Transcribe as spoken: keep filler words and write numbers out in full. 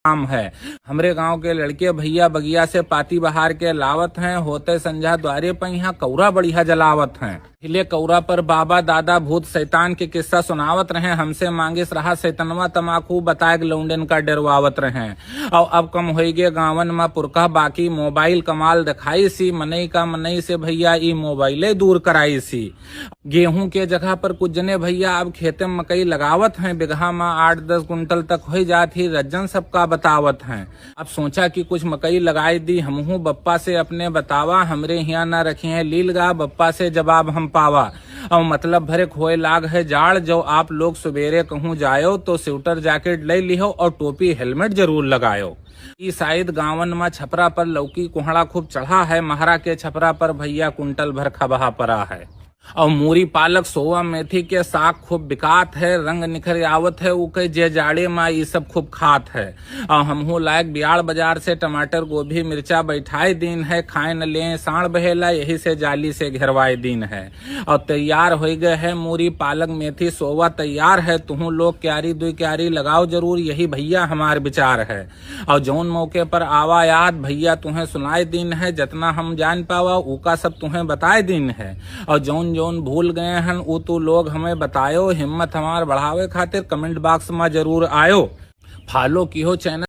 काम है। हमरे गांव के लड़के भैया बगिया से पाती बहार के लावत हैं, होते संझा द्वारे पे यहाँ कौरा बढ़िया जलावत हैं। हिले कौरा पर बाबा दादा भूत शैतान के किस्सा सुनावत रहे, हमसे मांगिस रहा शैतनवा तमाकू बताए के लौंडन का डरवावत रहे। और अब कम होई गे गावन में पुरखा बाकी मोबाइल कमाल दिखाई सी, मनई का मनई से भैया ई मोबाइले दूर कराई सी। गेहूं के जगह पर कुछ जने भैया अब खेते में मकई लगावत हैं, बिगहा में आठ दस कुंटल तक हो जात ही रज्जन सबका बतावत हैं। अब सोचा कि कुछ मकई लगाई दी हमहू बप्पा से अपने बतावा, हमरे हिया ना रखी है लील गा बप्पा से जवाब हम पावा। और मतलब भरे खोए लाग है जाड़, जो आप लोग सुबेरे कहूँ जायो तो स्वेटर जैकेट ले लिहो और टोपी हेलमेट जरूर लगायो। ई शायद गावन में छपरा पर लौकी कोहड़ा खूब चढ़ा है, महरा के छपरा पर भैया कुंटल भर खबहा परा है। और मूरी पालक सोवा मेथी के साग खूब बिकात है, रंग निखर आवत है, ऊ के जे जाड़े में ई सब खूब खात है। और हमहू लायक बियाड़ बाजार से टमाटर गोभी मिर्चा बैठाए दीन है, खाए न ले साँड़ बहेला, यही से जाली से घेरवाए दीन है। और तैयार हो गए है मूरी पालक मेथी सोवा तैयार है, तुहू लोग क्यारी दुई क्यारी लगाओ जरूर, यही भैया हमार विचार है। और जौन मौके पर आवा याद भैया तुहें सुनाए दीन है, जितना हम जान पावा उका सब तुहें बताए दीन है। और जौन जौन भूल गए हन उ तू लोग हमें बतायो, हिम्मत हमार बढ़ावे खातिर कमेंट बॉक्स में जरूर आयो। फॉलो किहो चैनल।